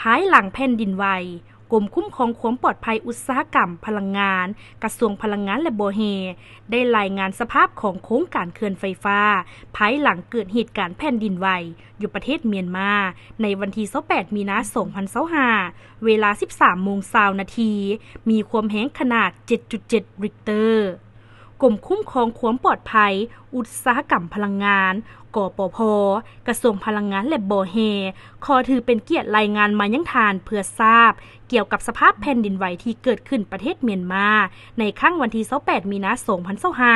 ພາຍຫຼັງແຜ່ນດິນໄຫວ, ກົມຄຸ້ມຄອງຄວາມປອດໄພອຸດສາຫະກຳພະລັງງານ, ກະຊວງພະລັງງານ ແລະ ບໍ່ແຮ່ ໄດ້ລາຍງານສະພາບຂອງໂຄງການເຂື່ອນໄຟຟ້າ ພາຍຫຼັງເກີດເຫດການແຜ່ນດິນໄຫວຢູ່ປະເທດມຽນມາ ໃນວັນທີຊາວແປດ ມີນາ ສອງພັນຊາວຫ້າ ເວລາສິບສາມໂມງຊາວນາທີ, ມີຄວາມແຮງຂະໜາດເຈັດຈຸດເຈັດ ຣິກເຕີ. ກົມຄຸ້ມຄອງຄວາມປອດໄພອຸດສາຫະກຳພະລັງງານ, ກປພ, ກະຊວງພະລັງງານ ແລະ ບໍ່ແຮ່ ຂໍຖືເປັນກຽດລາຍງານມາຍັງທ່ານເພື່ອຊາບ ກ່ຽວກັບສະພາບແຜ່ນດິນໄຫວທີ່ເກີດຂຶ້ນປະເທດມຽນມາ ໃນຄັ້ງວັນທີຊາວແປດ ມີນາ ສອງພັນຊາວຫ້າ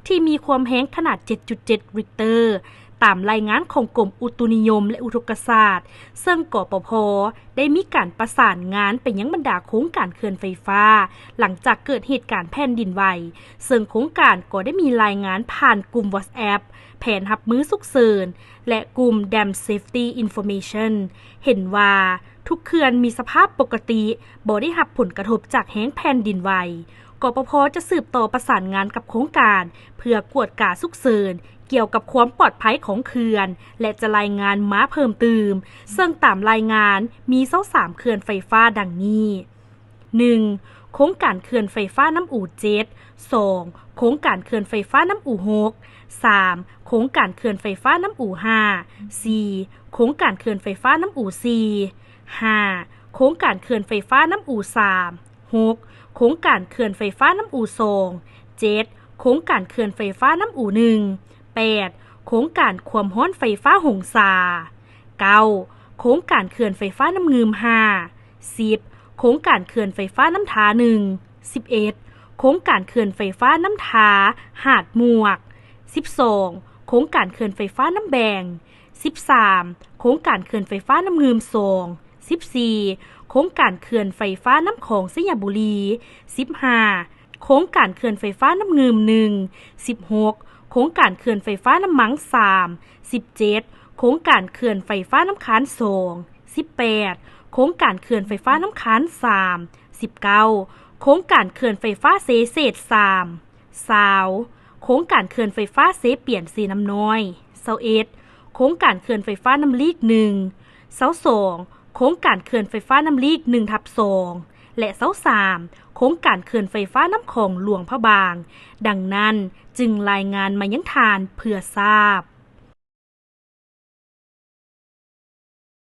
ທີ່ມີຄວາມແຮງຂະໜາດເຈັດຈຸດເຈັດ ຣິກເຕີ ຕາມລາຍງານຂອງກົມອຸຕຸນິຍົມ ແລະ ອຸທົກກະສາດ, ເຊິ່ງ ກປພ ໄດ້ມີການປະສານງານໄປຍັງບັນດາໂຄງການເຂື່ອນໄຟຟ້າ ຫຼັງຈາກເກີດເຫດການແຜ່ນດິນໄຫວ, ເຊິ່ງໂຄງການກໍໄດ້ມີລາຍງານຜ່ານກຸ່ມ WhatsApp ແຜນຮັບມືສຸກເສີນ ແລະ ກຸ່ມ Dam Safety Information ເຫັນວ່າທຸກເຂື່ອນມີສະພາບປົກກະຕິ, ບໍ່ໄດ້ຮັບຜົນກະທົບຈາກແຮງແຜ່ນດິນໄຫວ. ກປພ ຈະສືບຕໍ່ປະສານງານກັບໂຄງການ ເພື່ອກວດກາສຸກເສີນ ກ່ຽວກັບຄວາມປອດໄພຂອງເຂື່ອນ ແລະ ຈະລາຍງານມາເພີ່ມຕື່ມ, ເຊິ່ງຕາມລາຍງານມີຊາວສາມເຂື່ອນໄຟຟ້າດັ່ງນີ້: ໜຶ່ງ ໂຄງການເຂື່ອນໄຟຟ້ານ້ຳອູເຈັດ, ສອງ ໂຄງການເຂື່ອນໄຟຟ້ານ້ຳອູຫົກ, ສາມ ໂຄງການເຂື່ອນໄຟຟ້ານ້ຳອູຫ້າ, ສີ່ ໂຄງການເຂື່ອນໄຟຟ້ານ້ຳອູສີ່, ຫ້າ ໂຄງການເຂື່ອນໄຟຟ້ານ້ຳອູສາມ, ຫົກ ໂຄງການເຂື່ອນໄຟຟ້ານ້ຳອູສອງ, ເຈັດ ໂຄງການເຂື່ອນໄຟຟ້ານ້ຳອູໜຶ່ງ, ແປດ ໂຄງການຄວາມຮ້ອນໄຟຟ້າຫົງສາ, ເກົ້າ ໂຄງການເຂື່ອນໄຟຟ້ານ້ຳງື່ມຫ້າ, ສິບ ໂຄງການເຂື່ອນໄຟຟ້ານ້ຳທາໜຶ່ງ, ສິບເອັດ ໂຄງການເຂື່ອນໄຟຟ້ານ້ຳທາຫາດໝວກ, ສິບສອງ ໂຄງການເຂື່ອນໄຟຟ້ານ້ຳແບງ, ສິບສາມ ໂຄງການເຂື່ອນໄຟຟ້ານ້ຳງື່ມສອງ, ສິບສີ່ ໂຄງການເຂື່ອນໄຟຟ້ານ້ຳຂອງໄຊຍະບູລີ, ສິບຫ້າ ໂຄງການເຂື່ອນໄຟຟ້ານ້ຳງື່ມໜຶ່ງ, ສິບຫົກ ໂຄງການເຂື່ອນໄຟຟ້ານ້ຳມັງສາມ, ສິບເຈັດ ໂຄງການເຂື່ອນໄຟຟ້ານ້ຳຄານສອງ, ສິບແປດ ໂຄງການເຂື່ອນໄຟຟ້ານ້ຳຄານສາມ, ສິບເກົ້າ ໂຄງການເຂື່ອນໄຟຟ້າເຊເສດສາມ, ຊາວ ໂຄງການເຂື່ອນໄຟຟ້າເຊປຽນເຊນ້ຳນ້ອຍ, ຊາວເອັດ ໂຄງການເຂື່ອນໄຟຟ້ານ້ຳລີກໜຶ່ງ, ຊາວສອງ ໂຄງການເຂື່ອນໄຟຟ້ານ້ຳລີກໜຶ່ງທັບສອງ ແລະ ຊາວສາມ ໂຄງການເຂື່ອນໄຟຟ້ານ້ຳຂອງຫຼວງພະບາງ. ດັ່ງນັ້ນ, ຈຶ່ງລາຍງານມາຍັງທ່ານເພື່ອຊາບ.